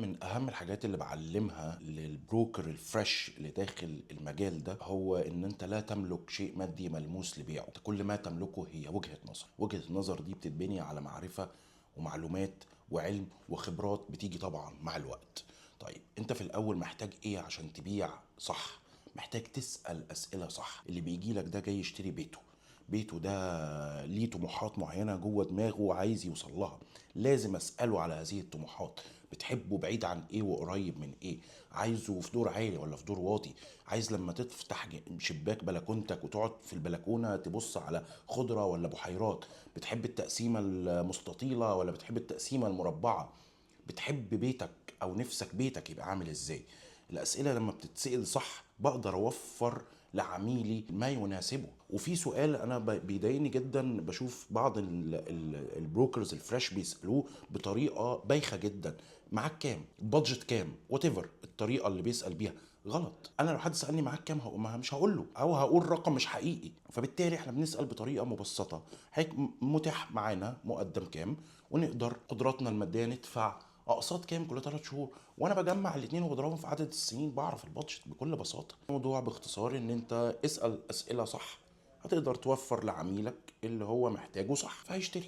من اهم الحاجات اللي بعلمها لل broker ال fresh اللي داخل المجال ده هو ان انت لا تملك شيء مادي ملموس لبيعه. انت كل ما تملكه هي وجهة نظر. وجهة النظر دي بتتبني على معرفة ومعلومات وعلم وخبرات بتيجي طبعا مع الوقت. طيب انت في الاول محتاج ايه عشان تبيع صح؟ محتاج تسأل اسئلة صح. اللي بيجي لك ده جاي يشتري بيته، بيته ده ليه طموحات معينة جوه دماغه وعايز يوصل لها. لازم أسأله على هذه الطموحات. بتحبه بعيد عن إيه وقريب من إيه؟ عايزه في دور عالي ولا في دور واطي؟ عايز لما تفتح شباك بلكونتك وتقعد في البلكونة تبص على خضرة ولا بحيرات؟ بتحب التقسيمة المستطيلة ولا بتحب التقسيمة المربعة؟ بتحب بيتك أو نفسك بيتك يبقى عامل إزاي؟ الأسئلة لما بتتسأل صح بقدر أوفر لعميلي ما يناسبه. وفي سؤال أنا بيضايقني جدا، بشوف بعض ال brokers ال fresh بيسألوه بطريقة بايخة جدا، معاك كام؟ budget كام؟ whatever الطريقة اللي بيسأل بيها غلط. أنا لو حد سألني معاك كام مش هقول له، أو هقول رقم مش حقيقي. فبالتالي احنا بنسأل بطريقة مبسطة، هيك متاح معانا مقدم كام، ونقدر قدراتنا المادية ندفع اقساط كام كل 3 شهور، وانا بجمع الاثنين وبضربهم في عدد السنين بعرف ال budget بكل بساطه. الموضوع باختصار ان انت اسال اسئله صح، هتقدر توفر لعميلك اللي هو محتاجه صح فهيشتري.